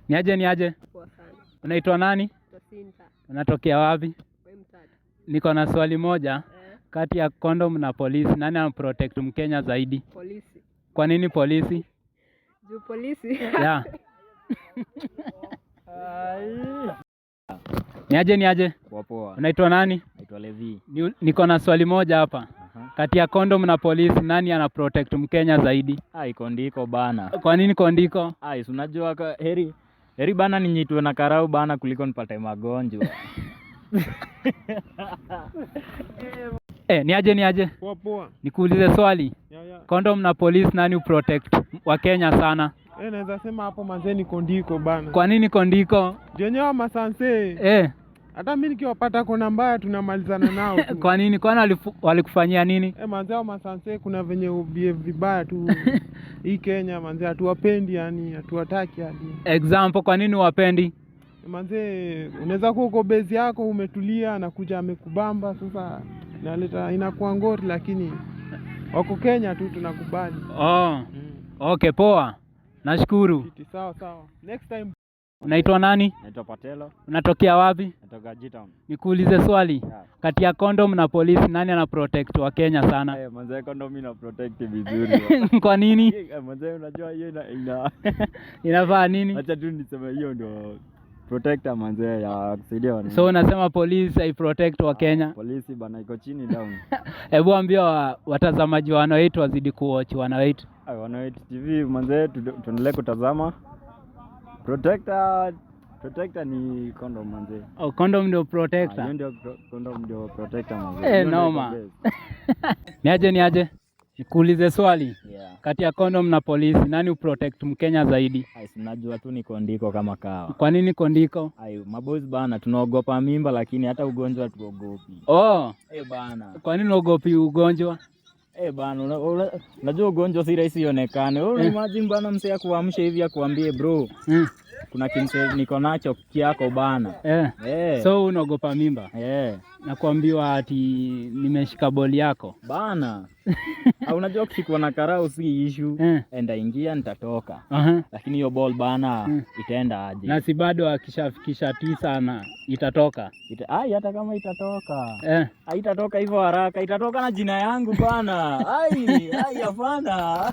Niaje niaje? Poa sana. Unaitwa nani? Tosinta. Unatokea wapi? We mtatu. Niko na swali moja. Eh, Kati ya condom na polisi, nani anaprotect Mkenya zaidi? Polisi. Kwa nini polisi? Juu polisi. Yeah. Niaje niaje? Poa poa. Unaitwa nani? Naitwa Levi. Niko na swali moja hapa. Aha. Kati ya condom na polisi, nani ana protect Mkenya zaidi? Ai, kondiko bana. Kwa nini kondiko? Ai, si unajua heri heri bana ninyitwe na karau bana kuliko nipate magonjwa. Eh, niaje niaje? Poa poa. Nikuulize swali. Ya. Condom na polisi, nani uprotect Wakenya sana? Eh, naweza sema hapo manze ni kondiko bana. Kwa nini kondiko? Jenyewe masanse. Eh, Hata mimi nikiwapata kona mbaya tunamalizana nao tu. kwa nini? Kwani walikufanyia nini? Eh, manze hao masanse kuna venye ubie vibaya tu. Hii Kenya manze hatuwapendi yani, hatuwataki hadi. Example, kwa nini wapendi? Manze unaweza kuwa uko base yako umetulia na kuja amekubamba sasa inaleta inakuwa ngori, lakini wako Kenya tu tunakubali. Oh, okay, poa. Nashukuru. Fiti, sawa sawa. Next time. Unaitwa nani? Naitwa Patelo, Unatokea wapi? natoka G-Town. Nikuulize swali. Yeah. Kati ya condom na polisi, nani ana protect Wakenya sana? Eh, manze condom ina protect vizuri. Kwa nini? Eh, manze unajua hiyo ina Inafaa nini? acha tu niseme hiyo ndio protector manze ya kusaidia wananchi. So unasema polisi hai protect Wakenya? Polisi bana iko chini down. Hebu ambia watazamaji wa 108 wazidi kuwatch 108. Ai, 108 TV manze tuendelee kutazama. Protector ni condom manze. Oh, condom ndio Ah, protector. hiyo ndio condom ndio protector manze. Eh, Hiyo ndio iko noma. best. Niaje niaje? Nikuulize swali. Yeah. Kati ya condom na polisi, nani uprotect Mkenya zaidi? Ai, si unajua tu ni kondiko kama kawa. Kwa nini kondiko? Ai, maboys bana tunaogopa mimba lakini hata ugonjwa tuogopi. Oh, Eh bana. kwa nini uogopi ugonjwa? Eh bana, unajua ugonjwa si rahisi ionekane. Wewe una imagine bana msee akuamshe hivi akuambie bro, kuna kimse niko nacho kiako bana. Eh. Eh. So unaogopa mimba? Eh. Na kuambiwa ati nimeshika boli yako. Bana. Ah, unajua kushikwa na karau si issue. Enda ingia nitatoka. Lakini hiyo ball bana itaenda aje? Na si bado akishafikisha 9 na itatoka. Ai, hata kama itatoka. Eh. Haitatoka hivyo haraka, itatoka na jina yangu bana. Ai, ai hapana.